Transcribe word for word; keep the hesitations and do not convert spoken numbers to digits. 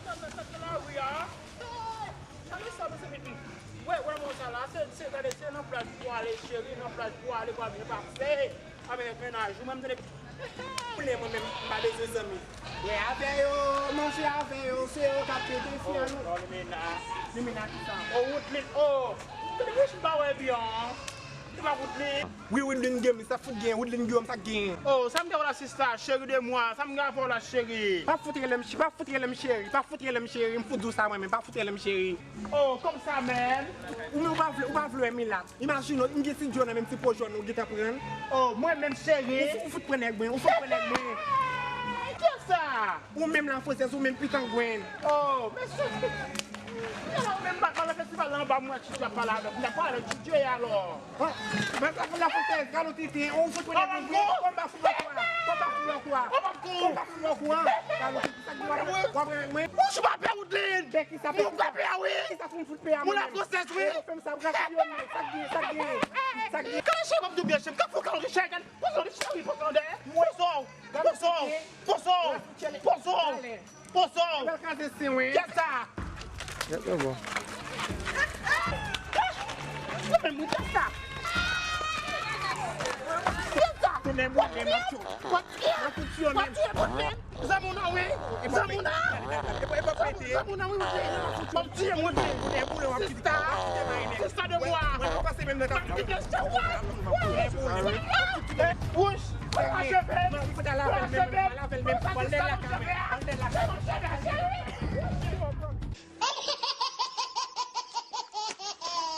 Nan, nan, nan, nan lari a. Hey! Gade sa, mezanmi. Wè, wè, moun sa la, se, se, gade, se nan plaj pou ale, cheri, nan plaj pou ale, pou al byen pase. Avèk mennaj ou, menm tande. Kounye a, mwen menm, m pa bezwen zanmi. Bwè avè yo, manje avè yo, se yo k ap pete fi a nou. Oh, limena. Limena ki sa? Oh, Woodline, oh. Tande, wi, m pa wè byen. Se pa Woodline. Wi, Woodline Games, sa fout gen, Woodline Guillaume, sa gen. Oh, sa m gen pou la sista, chérie de moi, sa m gen pou la cheri. Pa fout rele m, pa fout rele m cheri, pa fout rele m cheri, m fout di w sa mwen menm, pa fout rele m cheri. Oh, kòmsa menm. Ou menm ou pa vle, ou pa vle wè milat. Imajine w, m gen ti djòn nan menm ti po jòn ou gentan pran. Oh, mwen menm cheri. Ou, ou fout pran nèg mwen, ou fout pran nèg mwen. Hey, kiyès sa? Ou menm la fransèz, ou menm pitangwen. Oh, mesye. Ou menm pa pale festival la anba mwen, ti ap pale avè m. N ap pale avèk ti Dye alò. Mwen pa konn la fransèz, galo tenten, ou fout pran nèg mwen. Konba fout bò kwa, konba fout bò kwa. Konba fout bò kwa. Galo tenten, sa k di w ap pran nèg mwen. Ou sou pa pè Woodline. Bèk ki sa pè. Ou pa pè a wi. Ki sa fout pè a mwen. Ou la fransèz wi. Fè m sa, brase yo, sa k gen, sa k gen. Sa k gen. Kale chè m ap di w byen chè m, ka fou ka richè, gade. Poze w cheri, poze w dèyè. Poze w, poze w, poze w, poze w, poze w. Kiyès sa? Mwen menm, wi, kiyès sa? Kiyès sa? Tounen mwen menm, mwen tou. Mwen tou, mwen tou, mwen tou. Zanmi w nan wi. Zanmi w nan. Zanmi w nan wi, mwen tou. M ap tiye mwen tou. Sista. Sista de mwa. Mwen pase menm nan kafou. Wouch. Mwen pa cheve. Mwen pa cheve. Mwen pa cheve.